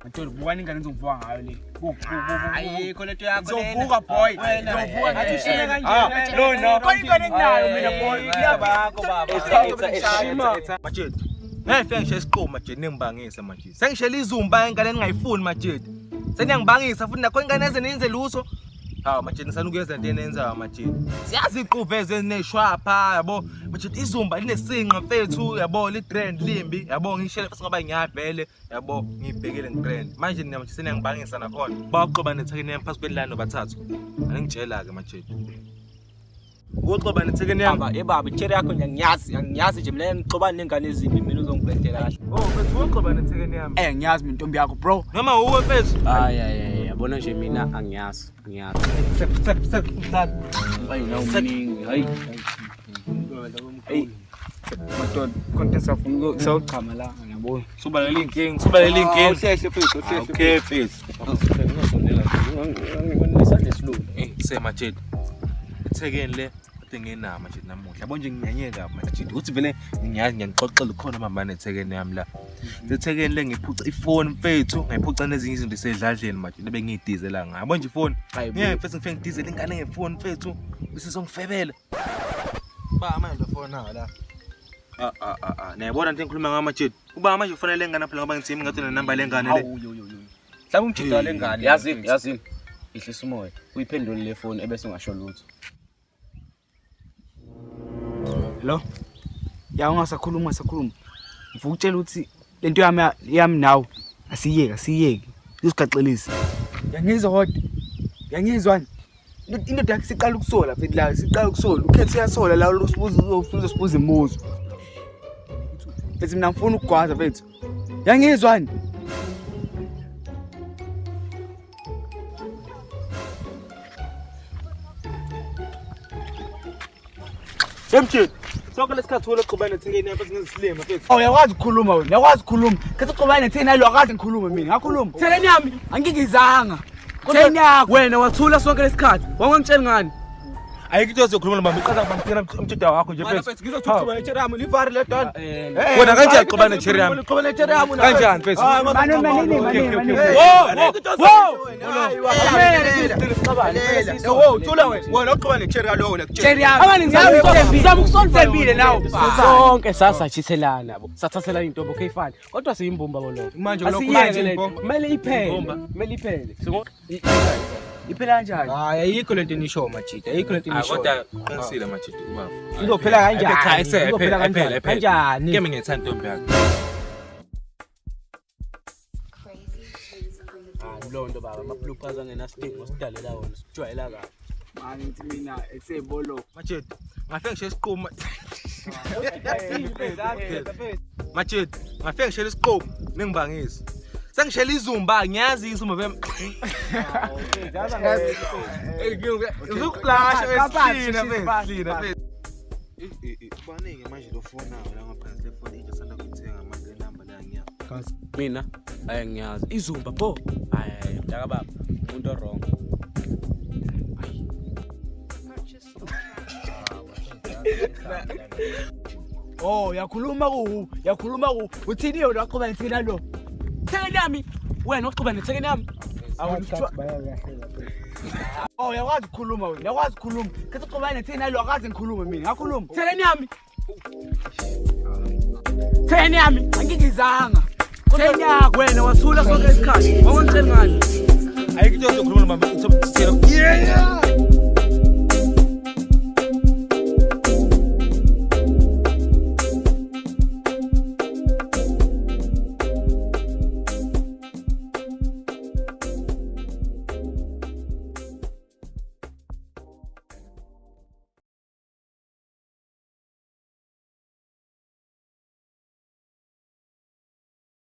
Madoda bukani ingane engizovuka ngayo le. Ayikho lento yakho lena. Ngizovuka boy. Wena, Ngizovuka ngathi ushile kanje. Ah, no no. Khona ingane enginayo mina boy. Bakho baba. Majeti. Ngeke ngishe isiqomo majeti ningibangise majeti. Sengishela izumba ingane engingayifuni majeti. Seniyangibangisa futhi nakho ingane eze nenze lutho. Hawu majeti nisana ukuyenza into enenzayo majeti. Siyazi iquve ezineshwapha yabo. Majeti izumba linesinqa mfethu yabo li trend limbi yabo ngishele futhi ngoba ngiyavele yabo ngibhekele ngitrend. Manje nina majeti seniyangibangisa nakhona. Baqoba nethekeni yami phasi kwelilani nobathathu. Aningitshela ke majeti. Uxoba nethekeni yami. Baba, ebaba, ichere yakho nje angiyazi, angiyazi nje mina ngixobana nengane ezimbi mina uzongibhedela kahle. Oh, mfethu uxoba nethekeni yami. Eh ngiyazi mina intombi yakho bro. Noma uwe mfethu. Hayi hayi hayi, yabona nje mina angiyazi, angiyazi. Sek sek sek. Hayi nawu mningi, hayi. Hey. Madoda content safuna ukusawuchama la yabo. Subalele inkinga, subalele inkinga. Uhlehle mfethu, uhlehle. Okay mfethu. Ngingasondela ngisandla esilula. Eh, semajeti. Ethekeni le kade nginama majeti namuhla. Yabo nje nginyanye kabi majeti. Uthi vele ngiyazi ngiyanixoxela khona mama nethekeni yami la. Ethekeni le ngiphuca ifoni mfethu, ngayiphuca nezinye izinto esedladleni majeti ebengiyidizela ngayo. Yabo nje ifoni. Hayi bo. Ngeke mfethu ngifike ngidizele ingane ngefoni mfethu. Bese songifebela. Ba manje lo foni nawo la. Ah ah ah ah. Niyabona into engikhuluma ngayo majeti. Uba manje ufanele lengane phela ngoba ngithi ngathi nenamba lengane le. Hawu yo yo yo. Mhlawumbe umjita lengane. Yazi, yazi. Ihlisa umoya. Uyiphendule le phone ebese ungasho lutho. Hello. Ya ungasakhuluma ungasakhuluma. Ngifuna ukutshela ukuthi lento yami yami nawe asiyeke asiyeke. Usigaxelise. Yangizwa kodwa. Yangizwa. Indoda yakhe siqala ukusola mfethu la siqala ukusola. Ukhethe uyasola la usibuza uzofuna uzosibuza imibuzo. Mfethu mina ngifuna ukugwaza mfethu. Yangizwani? Emjini. Sonke lesikhathi wena uqhubana nethekeni yakho singezisilima mfethu. Oh uyakwazi ukukhuluma wena, uyakwazi ukukhuluma. Khetha uxubane netheni lo akazi ngikhulume mina. Ngakhuluma. Thekeni yami. Angikizanga. Theni yakho. Wena wathula sonke lesikhathi. Wangangitsheli ngani? Ayikho into ozokhuluma nobaba iqala kubamthena umtshida wakho nje mfethu. Ngizothuthuma nechere yami livari le don. Wena kanjani uxubana nechere yami? Uxubana nechere yami Kanjani mfethu? Mane mane mane mane. Wo, thula wena. Wena uxubana nechere yalo wena kutshela. Theni yami. Ngizama ukusolva Thembile nawe. Sonke sasatshithelana yabo. Sathathelana intombi okay fine. Kodwa siyimbumba boloko. Manje lokhu Asiyeke manje lento. imbumba. Kumele iphele. Kumele iphele. Iphela kanjani? Hayi ayikho lento enisho majita. Ayikho lento Ah, enisho. kodwa qinisile majidi ubaba. Izophela kanjani? Cha, ese Izophela ephela kanjani? ephela. Kanjani? Ke mina ngithanda intombi yakho. Hayi lonto baba, ama-bloopers angenasidingo sidalela wona, sijwayela kabi. Manje ngithi mina esebolo. Majidi, ngafike ngisho isiqumo. Majidi, ngafike ngishela isiqumo ningibangise. Sengishela izumba, ngiyazi izumba bem. Uzukuflasha wesilina wesilina mfethu. Baningi manje lo phone nawo la ngaphansi le phone intsha sanda kuyithenga manje le number la ngiyazi. Mina hayi ngiyazi. Izumba pho. Hayi hayi mntaka baba, umuntu wrong. Oh uyakhuluma ku uyakhuluma ku uthini yona waqhuba netheni lo. Thekeni yami. Wena uxuba nethekeni yami. Oh uyakwazi ukukhuluma wena, uyakwazi ukukhuluma. Khetha uxubane netheni lo akazi ngikhulume mina. Ngakhuluma. Thekeni yami. Thekeni yami. Angikizanga. Theni yakho. Wena wathula sonke isikhathi. Wangangitsheli ngani? Ayikho into ozokhuluma nobaba.